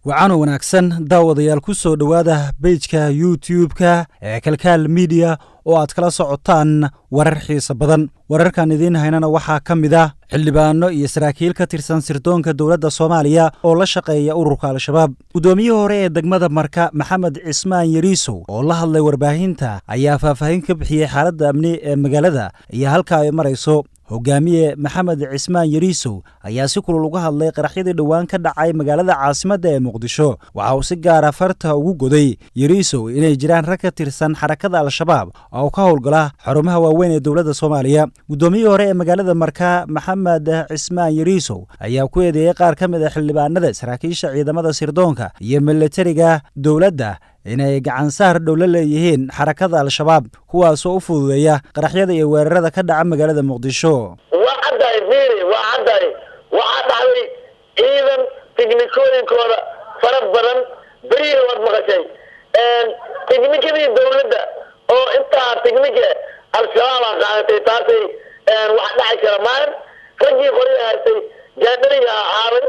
Wacaano wanaagsan, daawadayaal, ku soo dhowaada page-ka YouTube-ka ee Kalkaal Media oo aad kala socotaan warar xiisa badan. Wararkan idiin haynana waxaa ka mid ah xildhibaano iyo saraakiil ka tirsan sirdoonka dowladda Soomaaliya oo la shaqeeya ururka Al-Shabaab. Guddoomiyihii hore ee degmada Marka, Maxamed Cismaan Yariisow, oo la hadlay warbaahinta, ayaa faahfaahin ka bixiyey xaaladda amni ee magaalada iyo halka ay marayso. Hogaamiye Maxamed Cismaan Yariisow ayaa si kulul uga hadlay qaraxyadii dhowaan ka dhacay magaalada caasimadda ee Muqdisho. Waxa uu si gaara farta ugu goday Yariisow inay jiraan rag ka tirsan xarakada Al-Shabaab oo ka howlgala xarumaha waaweyn ee dowladda Soomaaliya. Guddoomiyihii hore ee magaalada Marka, Maxamed Cismaan Yariisow, ayaa ku eedeeyey qaar ka mid a xildhibaanada, saraakiisha ciidamada sirdoonka iyo milatariga dowladda inay gacansaar dhow la leeyihiin xarakada Al-Shabaab, kuwaasoo u fududeeya qaraxyada iyo weerarada ka dhaca magaalada Muqdisho. Waa caddahay, fiiri, waa caddahay. Waxaa dhacday ciidan tiknikooyinkooda fara badan berihii waad maqashay. Tiknikadii dawladda oo intaa tiknika Al-Shabaabaa qaadatay, taasay wax dhaci kara maalin raggii qorya haystay gaadhariga ahaabay.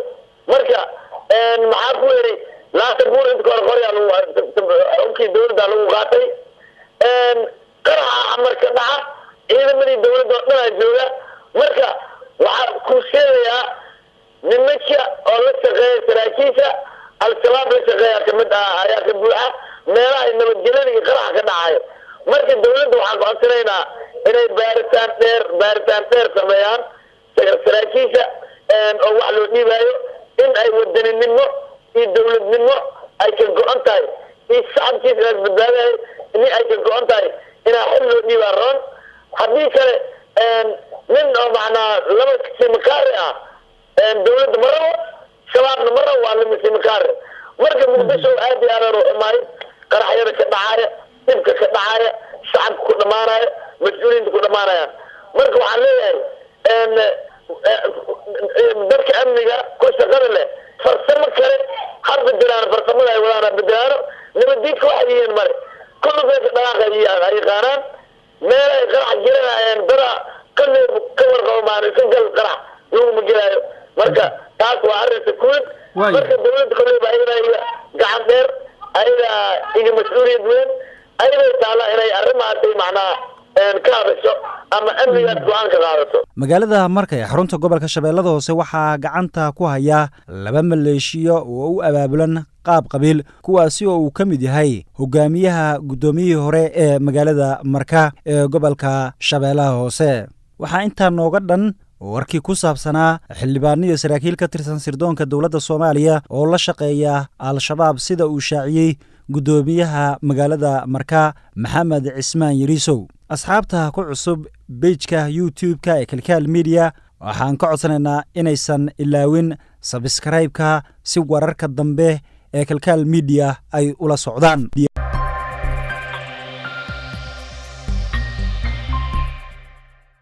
Marka maxaa ku yidhi laata buur inta hore qoryaa hubkii dawladda lagu qaatay. Qaraxa marka dhaca, ciidamadii dawladda oo dhanaa jooga. Marka waxaa ku sheegayaa nimanka oo la shaqeeya saraakiisha Al-Shabaab la shaqeeya kamid ah ayaa ka buuxa meelaha nabadgelyada iyo qaraxa ka dhacayo. Marka dawladda waxaan codsanaynaa inay baaritaan dheer sameeyaan saraakiisha oo wax loo dhiibaayo, in ay wadaninimo iyo dawladnimo ay ka go-an tahay iyo shacabkiisa inaas badbaadayo in ay ka go-an tahay inaa xil loo dhiibaa roon. Haddii kale, nin oo macnaa laba simikaari ah dawladda ma rabo, Shabaabna ma rabo, waa lama simikaari. Marka Muqdisho aad iyo aad u xumaay, qaraxyada ka dhacaya, dhibka ka dhacaya, shacabka ku dhamaanaya, mas-uuliyiinta ku dhamaanayaan. Marka waxaan leeyahay dadka amniga ku shaqada leh farsamo kale ha bedelaan, farsamada ay wadaan ha bedelaano. Nabadiidka waxay yihiin male, kullu dhaqaaqa ay yaqaanaan, meel ay qarax gelinayeen dada qalli ka warqabo maana iska gal qarax laguma gelaayo. Marka taas waa arrin sakuun. Marka dawladda kolleyba ayada iga gacan dheer, ayada iga mas-uuliyad weyn, ayaday taala inay arrimahaasay macnaha ka hadasho ama amnigaas go-aan ka qaadato. Magaalada Marka ee xarunta gobolka Shabeellada Hoose waxaa gacanta ku haya laba maleeshiyo oo u abaabulan qaab qabiil, kuwaasi oo uu ka mid yahay hogaamiyaha guddoomiyihii hore ee magaalada Marka ee gobolka Shabeellaha Hoose. Waxaa intaa nooga dhan warkii ku saabsanaa xildhibaano iyo saraakiil ka tirsan sirdoonka dowladda Soomaaliya oo la shaqeeya Al-Shabaab, sida uu shaaciyey guddoomiyaha magaalada Marka, Maxamed Cismaan Yariisow. Asxaabta ku cusub page-ka YouTube-ka ee Kalkaal Media, waxaan ka codsanaynaa inaysan ilaawin subscribe-ka si wararka dambe ee Kalkaal Media ay ula socdaan.